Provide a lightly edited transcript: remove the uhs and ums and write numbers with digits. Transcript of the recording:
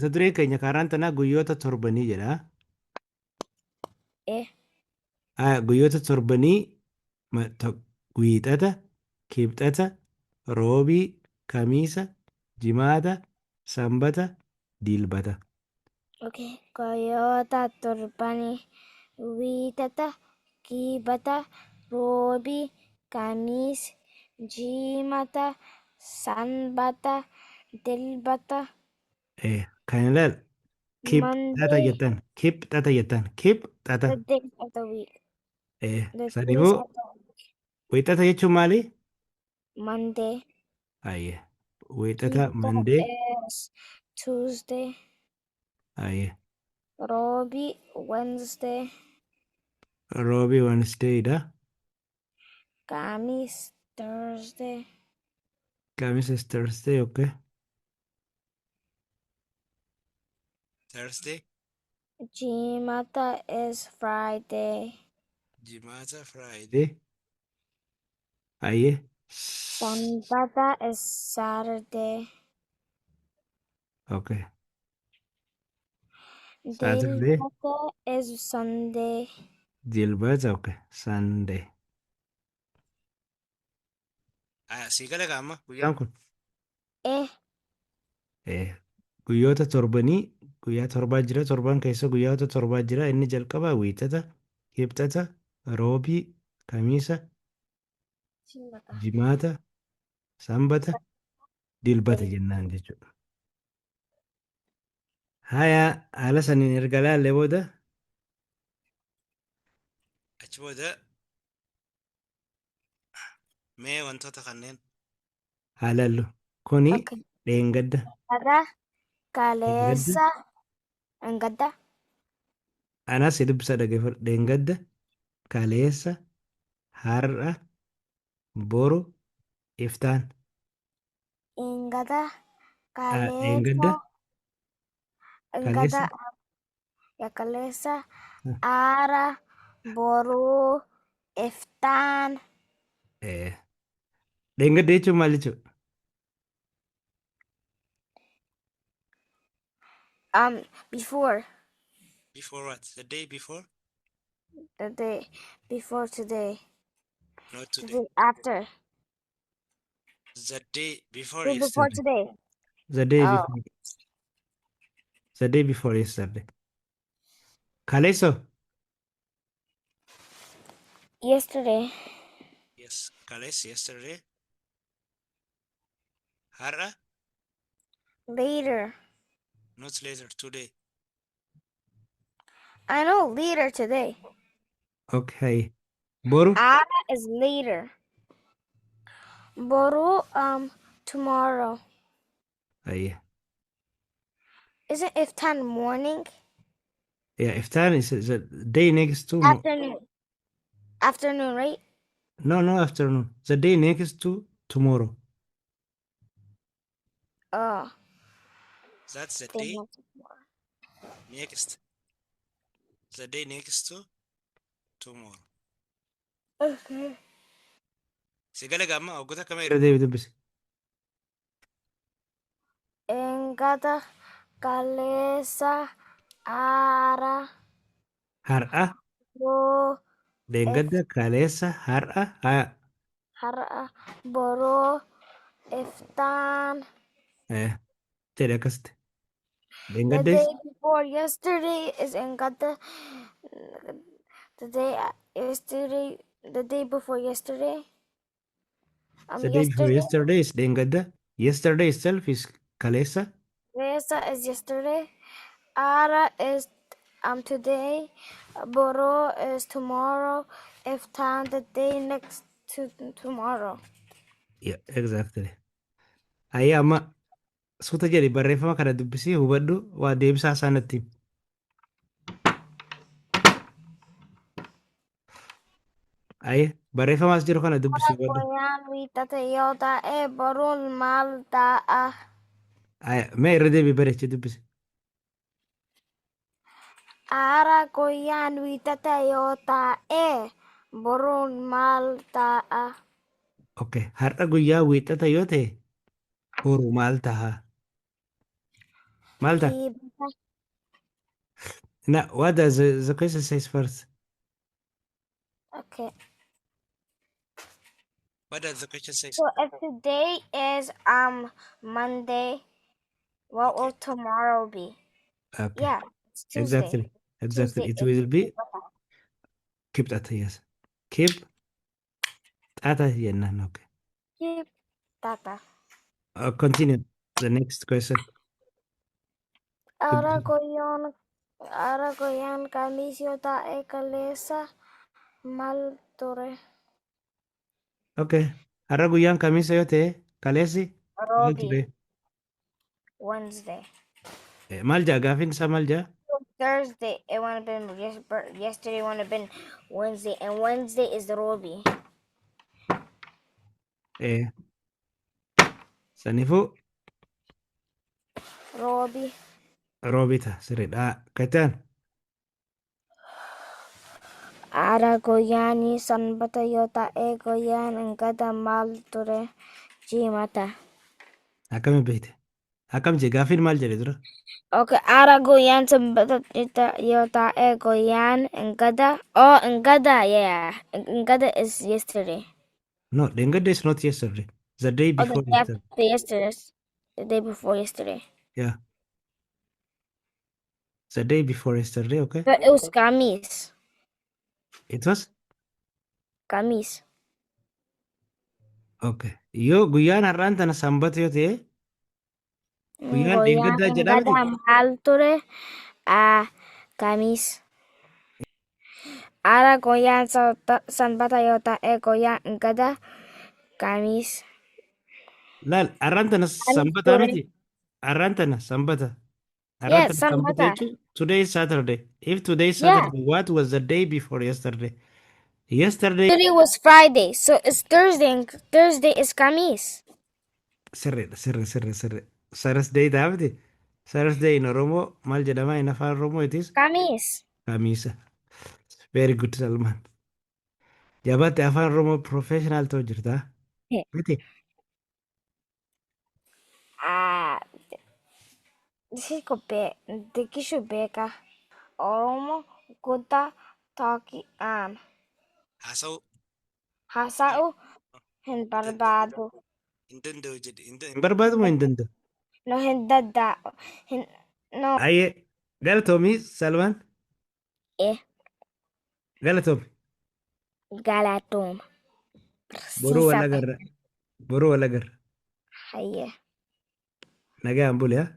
Mata dureen keenya kaaraan tanaa guyyoota torbanii jedha. Eh. Guyyoota torbanii Wiixata, Kibxata, Roobii, Kamiisa, Jimaata, Sanbata, Dilbata. Okay. Guyyoota torbanii Wiixata, Kibxata, Roobii, Kamiisa, Jimaata, Sanbata, Dilbata. Kan ilaal kibxata Monday, jettan, kibxata jettan, kibxata. The days of the week. The days Saniifuu of the week. Wiixata jechuun maali? Monday. Ayyee. Wiixata, Kibxata Monday. is Tuesday. Ayyee. Roobii, Wednesday. Roobii, Wednesday dha. Kamis, Thursday. Kamis is Thursday, okay. Thursday. Jimata is Friday. Jimaata, Friday. Ayyee. Sanbata is Saturday. Okay. Saturday. Dilbata is Sunday. Dilbata, okay. Sunday. Sii gala amma guyyaan kun. Eh. Guyyoota torbanii guyyaa torbaa jira. Torban keessa guyyoota torbaa jira. Inni jalqabaa Wiixata, Kibxata, Roobii, Kamiisa, Jimaata, Sanbata, Dilbata jennaan jechuudha. Haya, haala saniin erga laallee booda achi booda mee wantoota kanneen haa laallu. Kuni dheengadda. Dheengadda, Dheengadda. kaleessa, dheengadda. Anas si dubbisa, dhaggeeffadhu. Dheengadda, kaleessa, har'a, boru, iftaan. Dheengadda, kaleessa, Dheengadda, dheengadda, kaleessa. Ya, kaleessa, har'a, boru, iftaan. Dheengadda jechuun maal jechuudha? Before. Before what? The day before? The day before today. Not The today. day after. The day before The before yesterday. today. The day Oh. before. The day before yesterday. Kaleessa. Yesterday. Yes. Kaleessa, yesterday. Har'a. Later. Not later, today. I know, later today. Okay. Boru. Har'a is later. Boru, tomorrow. Ayyee. Isn't iftaan morning? Yeah, iftaan is a day next to Afternoon. Afternoon, right? No, afternoon. The day next to tomorrow. Oh. That's the Day day next to tomorrow. Next. The day next to tomorrow. Okay. Si gala gaamma waggoota akkama irra deebi dubbisi. Dheengadda, kaleessa, har'a, Har'a, boruu, dheengadda, kaleessa, har'a, haa. Har'a, boruu, iftaan. Jedhe akkasitti. The Dheengadda day before yesterday is dheengadda. The day yesterday, the day before yesterday. The day before Yesterday. Yesterday is dheengadda. Yesterday itself is kaleessa. Kaleessa is yesterday. Har'a is today. Boruu is tomorrow. Iftaan, the day next to tomorrow. Yeah, exactly. Ayyee, amma suuta jedhi barreeffama kana dubbisii hubadhu, waa deebisaa isaa natti himi. Ayyee, barreeffama as jiru kana dubbisii hubadhu. Guyyaan Wiixata yoo ta'e boruun maal ta'a? Ayyee, mee irra deebii bareechii dubbisi. Har'a guyyaan Wiixata yoo ta'e boruun maal ta'a? Okay, har'a guyyaa Wiixata yoo ta'e boru maal ta'a? Maal ta'a? Kibxata. Now, what does the question says first? Okay. What does the question say? So if today is Monday, what will tomorrow be? Okay. Yeah, it's Tuesday. Exactly. Tuesday It is will be Kibxata. Kibxata, yes. Kibxata jennaan. Okay. Kibxata. Continue. The next question. Har'a guyyaan har'a guyyaan Kamiisa yoo ta'e kaleessa maal ture? Okay. Har'a guyyaan Kamiisa yoo ta'e kaleessi maal Roobii. ture? Wednesday. Maal jaa gaafiin isaa maal jaa? Thursday it would have been yes, yesterday would have been Wednesday, and Wednesday is the Roobii. Saniifuu Roobii. Roobii ta'a, sirriidha. Kataan. Har'a guyyaan Sanbata yoo ta'e guyyaan dheengaddaa maal ture? Jimaata. Akkamiin beekte? Akkam jee gaafiin maal jedhe dura? Okay, har'a guyyaan Sanbata yoo ta'e guyyaan dheengaddaa. Oh, dheengaddaa, yeah. Dheengaddaa is yesterday. No, dheengadda is not yesterday. The day Oh, the before day yesterday. after yesterday. The day before yesterday. Yeah. The day before yesterday, okay? But it was Kamiisa. It was? Kamiisa. Okay. Yoo guyyaan har'aan tana Sanbata yoo ta'e guyyaan Guyyaan dheengaddaa jedhaa miti? dheengaddaa maal ture? Ah, Kamiisa. Har'a guyyaan Sanbata yoo ta'e guyyaan dheengaddaa Kamiisa. Laal, har'aan tana Kamiis Sanbataa ture. miti? Har'aan tana Sanbata. Har'aan Yes, tana Sanbata Sanbata. jechuun today is Saturday. If today is Saturday, what was the day before yesterday? Yesterday. Today was Friday, so it's Thursday, and Thursday is Kamiisa. Sirriidha, sirri, sirri, sirri. Thursday ta'a miti? Thursday in Oromoo maal jedhama? In Afaan Oromoo it is Kamiisa. Kamiisa. Very good, Salman. Jabaatte, Afaan Oromoo professional ta'u jirta. Miti? Ah, xiqqishu beeka. Oromoo guddaa talking Haasa'uu haasa'uu hin barbaadu. Hin danda'u jedhe. Hin barbaadu moo hin danda'u? No, hin danda'u. Hin no. Ayyee, galatoomii, Salmaan. Eh. Galatoomi. Galatooma. Boruu wal Barsiisa. agarra. Boruu wal agarra. Hayyee. Nagaan buli haa.